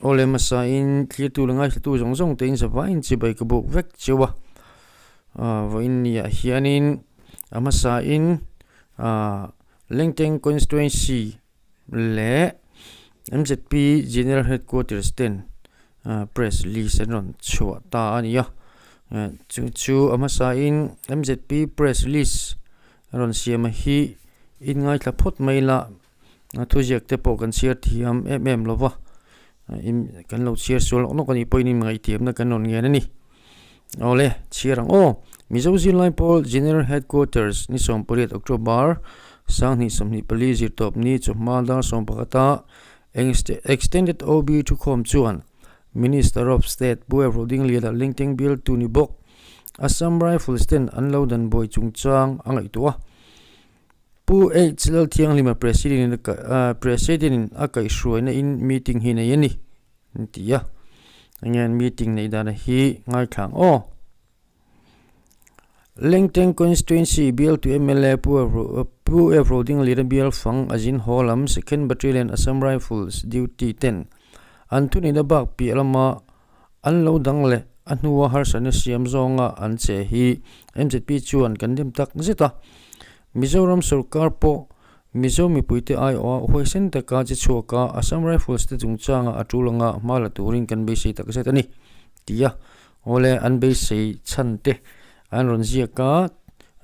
Awle hmasa in thlirtu leh ngaithlatu zawng zawng te in zavaiin chibai ka buk vek cheu a, vawiin ni ah hianin a hmasa in Lengteng Constituency leh MZP General Headquarters ten press release an rawn chhuah ta a ni a, chu chu a hmasa in MZP press release a rawn siam a hi in ngaithla phawt mai la. A thuziak te pawh kan chhiar thiam em em lo va, kan lo chhiar sual nawk nawk a nih pawhin in ngaihthiamna kan rawn ngen a ni. Awle, chhiar ang aw. Mizo Zirlai Pawl General Headquarters ni 18 October 2024 zirtawp ni chawhma dar 11 a Extended OB thukhawm chuan Minister of State Pu Ev Rodingliana Lengteng bialtu ni bawk Assam Rifles ten an lo dan buai chungchang a ngaihtuah a. Pu H Lalthianghlima President President a kaihhruaina in meeting hi nei a ni an ti a, enge an meeting neih dan hi ngaithla ang aw. Lengteng Constituency bialtu mla Pu Pu F Rodingliana bial fang a zin haw lam Second Battalion Assam Rifles duty ten an thuneihna bak piah lama an lo dang leh a hnua harsatna siam zawnga an che hi MZP chuan kan dem tak zet a. Mizoram sorkar pawh Mizo mipuite aiawha huaisen taka che chhuaka Assam Rifles te chungchanga a tul anga hma la turin kan beisei tak zet a ni, ti a. Awle an beisei chhan te an rawn ziak a,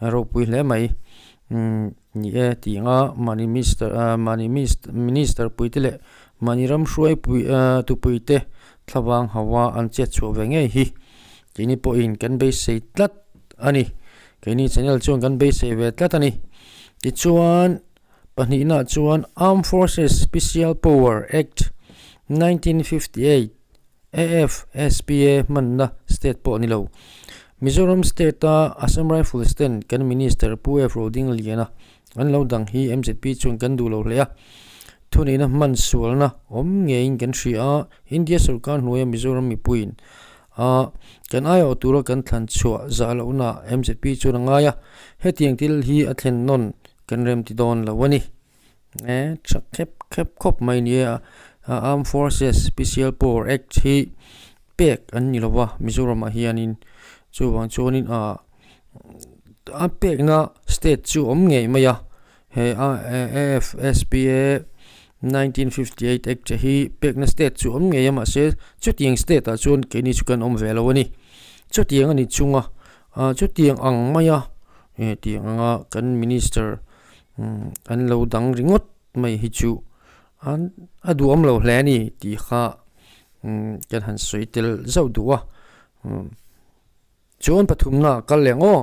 a ropui hle mai. Ni e tih anga mahni minister mahni minister puite leh mahni ram hruai pui tupuite thlavang hawa an chet chhuah ve ngei hi keini pawhin kan beisei tlat a ni. Keini channel chuan kan beisei ve tlat a ni. Tichuan pahnihna chuan Armed Forces Special Power Act 1958 AFSPA hmanna state pawh a ni lo. Mizoram state-a Assam Rifles ten kan Minister Pu F. Rodingliana an lo dang hi MZP chuan kan duh lo hle a. Thuneihna hman sualna awm ngeiin kan hria a, India sorkar hnuaia Mizoram mipuiin a kan aiawh tura kan thlan chhuah zah lohna MZP chuan a ngai a, hetiang thil hi a thlen nawn kan remti dawn lo a ni. E tha khep khep khawp mai ni a, Armed Forces Special Power Act hi pek an ni lo va Mizoram ah hianin chuvang chuanin ah a pekna state chu awm ngei mai a, he AFSPA 1958 Act hi pekna state chu awm ngei a mahse chutiang state ah chuan keini chu kan awm ve lo a ni, chutiang a ni chunga chutiang ang maia hetiang anga kan minister An lo dang ringawt mai hi chu an a duhawm lo hle a ni tih kha kan han sawi tel zauh duh a. Chuan pathumna kal leh ang aw.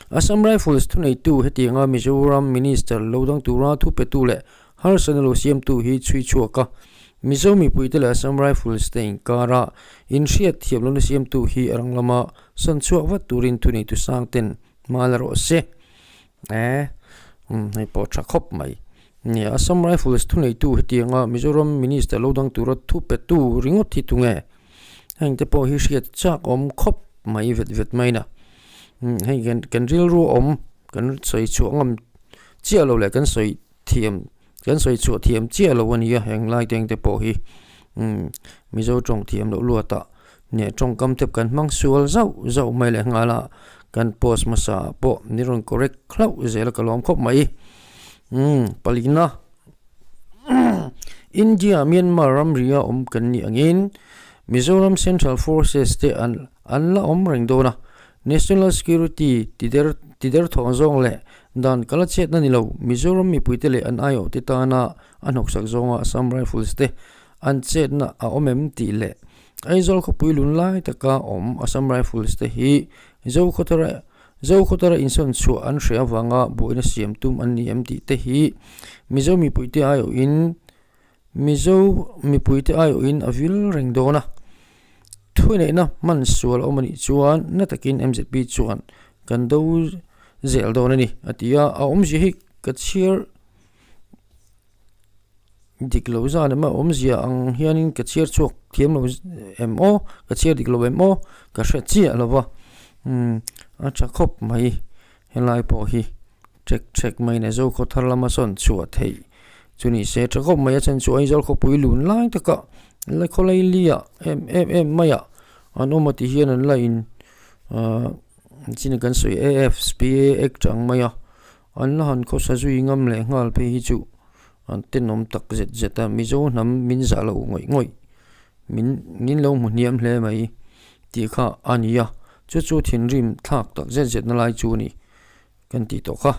Assam Rifles thuneitu hetianga Mizoram Minister lo dang tura thu petu leh harsatna lo siamtu hi chhui chhuak a. Mizo mipuite leh Assam Rifles te inkara inhriat thiam lohna siamtu hi a rang lama sawn chhuak vat turin thuneitu sang ten hma la rawh se. E umm hei pawh tha khawp mai nia Assam Rifles thuneitu hetianga Mizoram Minister lo dang tura thu petu ringawt hi tunge heng te pawh hi hriat chak awm khawp mai vet vet mai na umm hei kan kan rilru awm kan sawi chhuah ngam chiah lo leh kan sawi thiam kan sawi chhuah thiam chiah lo a nia heng lai te ang te pawh hi umm Mizo tawng thiam loh luat ah nia tawngkam te kan hmang sual zauh zauh mai leh nghal a kan post hmasa ah pawh ni rawn correct hlauh zel a ka lawm khawp mai umm palina India Myanmar ramri a awm kan nih angin Mizoram Central Forces te an an la awm reng dawn a National Security ti der ti der thawng zawng leh dan kala chhiatna ni lo Mizoram mipuite leh an aiawhte tana a hnawksak zawnga Assam Rifles te an chetna a awm em tih leh Aizawl khawpui lun lai taka awm Assam Rifles te hi Zokhawthara Zokhawthara insawn chhuah an hre avanga buaina siam tum an ni em tih te hi Mizo mipuite aiawhin Mizo mipuite aiawhin a vil reng dawn a. Thuneihna hman sual a awm a nih chuan na takin MZP chuan kan do zel dawn a ni a ti a, a awmzia hi ka chhiar dik lo zan em a awmzia ang hianin ka chhiar chhuak thiam lo em aw ka chhiar dik lo em aw ka hre chiah lo va umm a tha khawp mai helai pawh hi ṭek ṭek mai in a zo khaw thar lama sawn chhuah theih chu ni se tha khawp mai a chhan chu Aizawl khawpui lun lai taka. La khawlai liah em em em maiah an awm a ti hian an la in ahh chin kan sawi AFSPA act ang mai a an la han khawsa zui ngam leh nghal phei hi chu an tenawm tak zet zet a Mizo hnam min zah loh ngawih ngawih min min lo hmu hniam hle mai tih kha a ni a chu chu thinrim thlak tak zet zet na lai chu a ni. Kan tih tawh kha.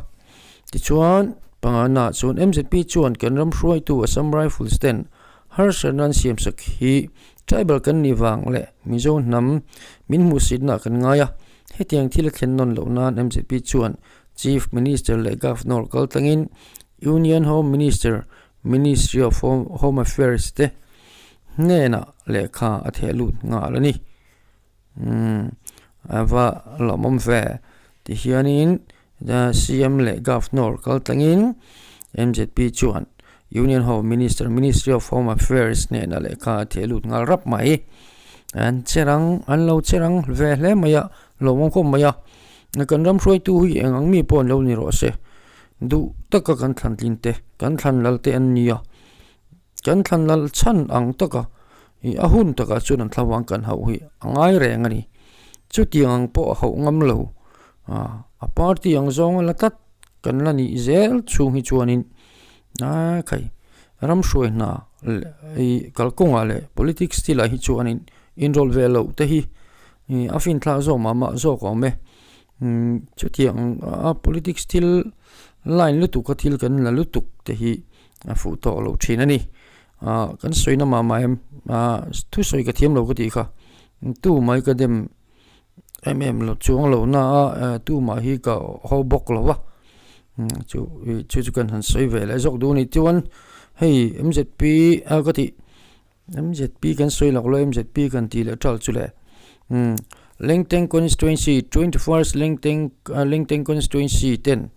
Tichuan, pangana chuan MZP chuan kan ram hruaitu Assam Rifles ten harsatna an siamsak hi tribal kan nih vang leh Mizo hnam min hmuhsitna kan ngai a. Hetiang thil a thlen nawn loh nan MZP chuan Chief Minister leh Governor kal tlangin Union Home Minister, Ministry of Home Affairs te hnenah lehkha a theh lut nghal a ni. Umm a va lawmawm ve tihianin CM leh Governor kal tlangin M_Z_P chuan Union Home Minister Ministry of Home Affairs hnenah lehkha a theh lut nghal rap mai an che rang an lo che rang ve hle mai a lawmawm khawp mai a kan ram hruaitu hi eng ang mi pawh an lo ni rawh se duh taka kan thlan tlin te kan thlan lal te an ni a. Kan thlan lal chhan ang taka ih a hun takah chuan an thlavang kan hauh hi a ngai reng a ni. Chutiang ang pawh a hauh ngam lo ah a party ang zawnga la tlat kan la nih zel chhung hi chuanin a khai ram hruai hna leh ih kalkawngah leh politics thilah hi chuanin inrawlh ve loh te hi ih a finthlak zawk mah mah zawk a awm e. Umm chutiang a politics thil line lutuk a thil kan la lutuk te hi a fuh tawk lo thin a ni ah kan sawi na mah mah em ah thusawi ka thiam lo ka tih kha tu mai ka dem em em lo chuang lo na a eh tu mah hi ka haw bawk lo va chu ih chu chu kan han sawi ve leh zawk duh a ni chuan hei M_Z_P a ka tih. M_Z_P kan sawi lak lo M_Z_P kan tih leh ṭal chu le umm Lengteng constituency 21st Lengteng Lengteng constituency ten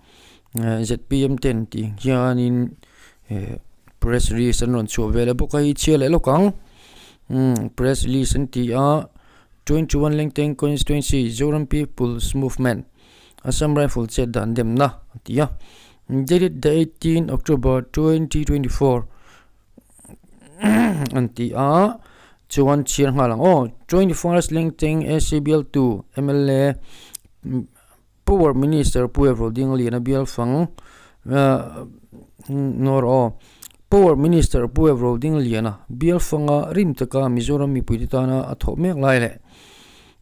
Z_P_M ten tih hianin eh press release an rawn chhuah ve leh bawk a hei chhia leh lawk ang umm press release an ti a 21 Lengteng constituency Zoram People's Movement Assam Rifle chet dan demna a ti a dated the 18 October 2024. An ti a chuan chhiar nghal ang aw 21st Lengteng AC bialtu mla Power Minister Pu Evrol Dingliana bial fang nawr aw Power Minister Pu Evrol Dingliana bial fanga rim taka Mizoram mipuite tana a thawh mek lai leh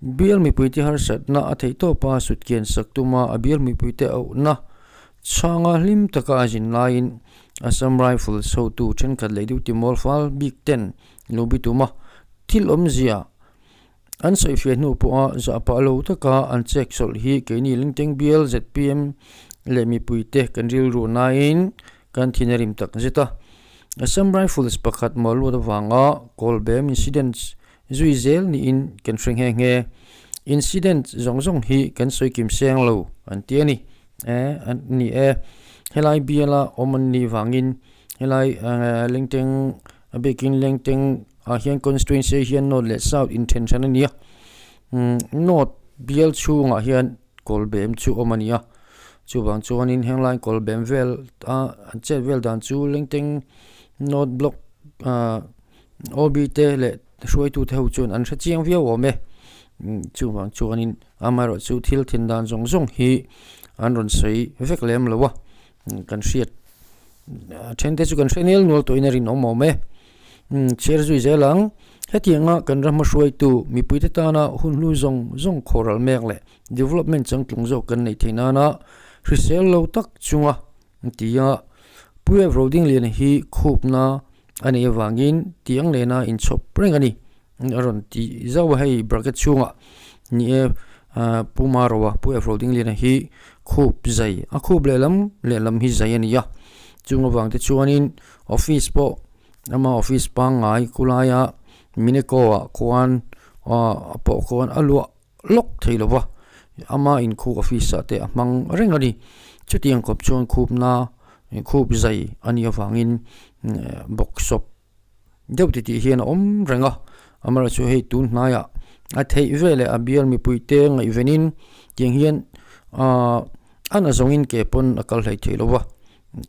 bial mipuite harsatna a theih tawpa sutkian sak tuma a bial mipuite auhna chhanga hlim taka a zin laiin Assam Rifles hotu thenkhat leh duty mawl fal bik ten lo bi tum a, thil awmzia an sawifiah hnu pawha zah pah lo taka an chek sawlh hi keini Lengteng bial zpm leh mipuite kan rilru nain kan thin a rim tak zet a. Assam Rifles pakhat mawl lut avanga Kawlbem incident zui zel niin kan hre nghe nghe. Incident zawng zawng hi kan sawi kim seng lo an ti a ni. E an ni e helai biala awm an nih vangin helai Lengteng a bikin Lengteng ah hian constituency ah hian north leh south inthen hran a ni a umm north bial chhungah hian kawlbem chu awm a ni a chuvang chuanin henglai kawlbem vel a an chet vel dan chu Lengteng north block ah O B te leh hruaitute ho chuan an hre chiang viau awm e chuvang chuanin amaherawhchu thil then dan zawng zawng hi an rawn sawi vek lem lo a kan hriat then te chu kan hre nel nual tawhin a rinawm awm e chhiar zui zel ang hetianga kan ram hruaitu mipuite tana hun hlu zawng zawng khawhral mek leh development changtlung zawk kan neih theih nana hrisel lo tak chunga A ti a, Pu Ev Rodingliana hi khupna a neih avangin tiang lena inchhawp reng a ni. A rawn ti zauh a, hei bracket chhungah ni e Pu Maroa, Pu Ev Rodingliana hi khup zai, a khup lehlam lehlam hi zai a ni a. Chung avang te chuanin office pawh ama office pangngai khulaia Mineko-ah khuan a pawh khuan a luah lawk thei lo va, ama inkhup office ah te a hmang reng a ni. Chutiang kawp chuan khupna khup zai a nih avangin bawksawp deuh titih hian a awm reng a, amaherawhchu hei tun hnaiah a theih veleh a bial mipuite ngaihvenin tiang hian ahh a na zawngin ke pawn a kal hlei thei lo va,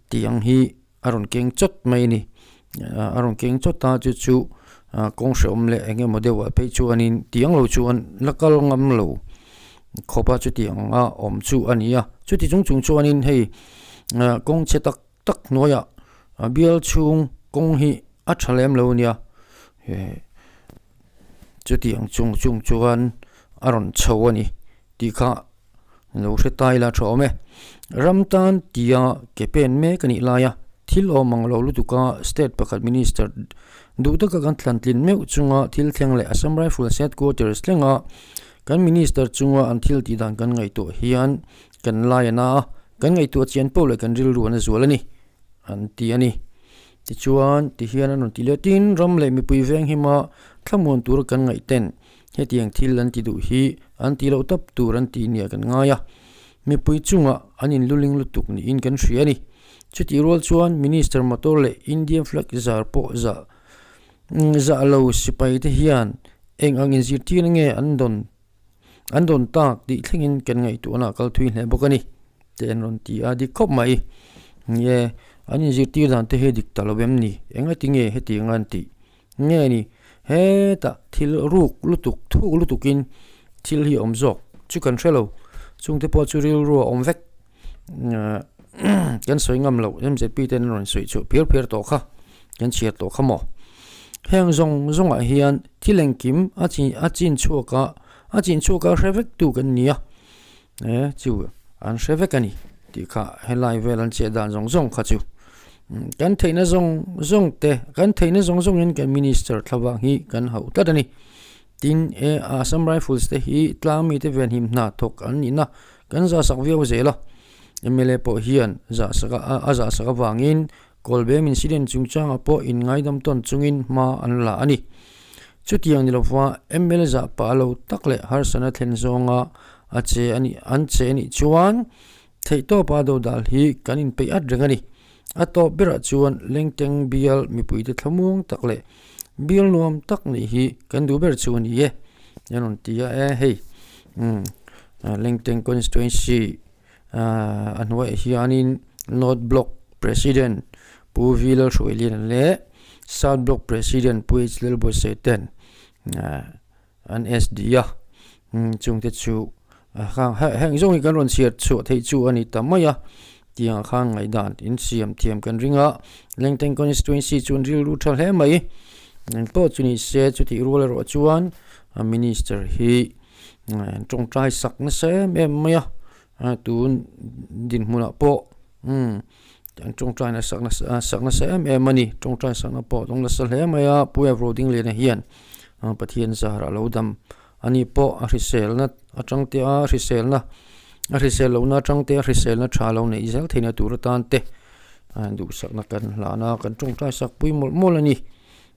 tiang hi a rawn keng chawt mai a ni. A rawn keng chawt a chu chu Kawng hrehawm leh eng emaw deuhah phei chuanin tiang lo chuan la kal ngam lo khawpa chutiang a awm chu a ni a. Chuti chung chung chuanin hei kawng chhe tak tak hnuaiah bial chhung kawng hi a tha lem lo a nia. Chutiang chung chung chuan a rawn chho a ni tih kha lo hre ta ila tha awm e. Ram tan tia ke pen mek a nih lai a, thil awm ang lo lutuk a state pakhat minister duh taka kan thlan tlin meuh chunga thil thleng leh Assam Rifles headquarters thlenga kan minister chunga an thil tih dan kan ngaihtuah hian kan lai a na a, kan ngaihtuah chian pawh leh kan rilru an a zual a ni an ti a ni. Tichuan tihian an rawn ti leh tin ram leh mipui veng hima thlamuan tura kan ngaih ten Hetiang thil an ti duh hi an ti loh tawp tur an ti nia kan ngai a, mipui chungah an inluling lutuk niin kan hria a ni. Chutih rual chuan Minister motor leh Indian flag zar pawh zah zah lo sipai te hian eng ang inzirtir nge an dawn an dawn tak tih thlengin kan ngaihtuahna a kal thui hle bawk a ni te an rawn ti a, dik khawp mai. Nge an inzirtir dan te hi dik ta lo em ni? Engati nge hetiang an tih? Nge ni, hetah thil ruk lutuk thuk lutukin thil hi a awm zawk chu kan hre lo. Chungte pawh chu rilru a awm vek. Kan sawi ngam loh MZP ten an rawn sawi chhuah phiar phiar tawh kha, kan chhiar tawh kha maw. Heng zawng zawngah hian thil engkim a chin a chin chhuak a, a chin chhuak a hre vek tu kan ni a. E chu an hre vek a ni tih kha helai vel an cheh dan zawng zawng kha chu kan theihna zawng zawng te kan theihna zawng zawngin kan minister thlavang hi kan hauh tlat a ni. Tin e Assam Rifles te hi tlang mite venhim hna thawk an nihna kan zahsak viau zel a, mla pawh hian zahsak a a zahsak avangin Kawlbem incident chungchangah pawh inngaidam tawn chungin hma an la a ni. Chutiang ni lova mla zah pah lo tak leh harsatna thlen zawnga a che a nih an che a nih chuan theihtawpa dodal hi kan inpeih at reng a ni. A tawp berah chuan Lengteng bial mipuite thlamuang tak leh bial nuam tak nih hi kan duh ber chu a ni e. An rawn ti a e hei umm Lengteng constituency A hnuaiah hianin North Block President Pu V Lalhruailiana leh South Block President Pu H Lalbuaisei ten an SD a, chungte chu heng zawng hi kan rawn chhiar chhuah theih chu a ni ta mai a, tiangah khan ngaihdan in siam thiam kan ring a, Lengteng Constituency chu an rilru tha hle mai, engpawh chu ni se chutih rual erawh chuan Minister hi tawngtai sak nasa em em mai a tun dinhmunah pawh umm an tawngtai na sak nasa sak nasa em em a ni tawngtai sakna pawh a dawng nasa hle mai a Pu Evroding Liana hian Pathian zar a lo dam a ni pawh a hriselna atang te a hriselna a hrisel lohna atang te a hriselna tha lo neih zel theihna tur atan te duhsakna kan hlan a kan tawngtai sak pui mawlh mawlh a ni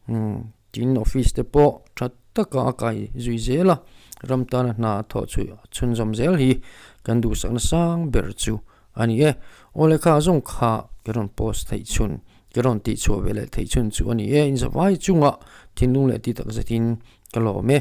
umm. Tin, office te pawh tha taka a kai zui zel a, ram tana hna a thawh chu chhunzawm zel hi kan duhsakna sang ber chu a ni e. Aw lehkha zawng kha ka rawn post theih chhun, ka rawn tihchhuah ve leh theih chhun chu a ni e. Inzavai chunga thinlung leh ti tak zetin ka lawm e.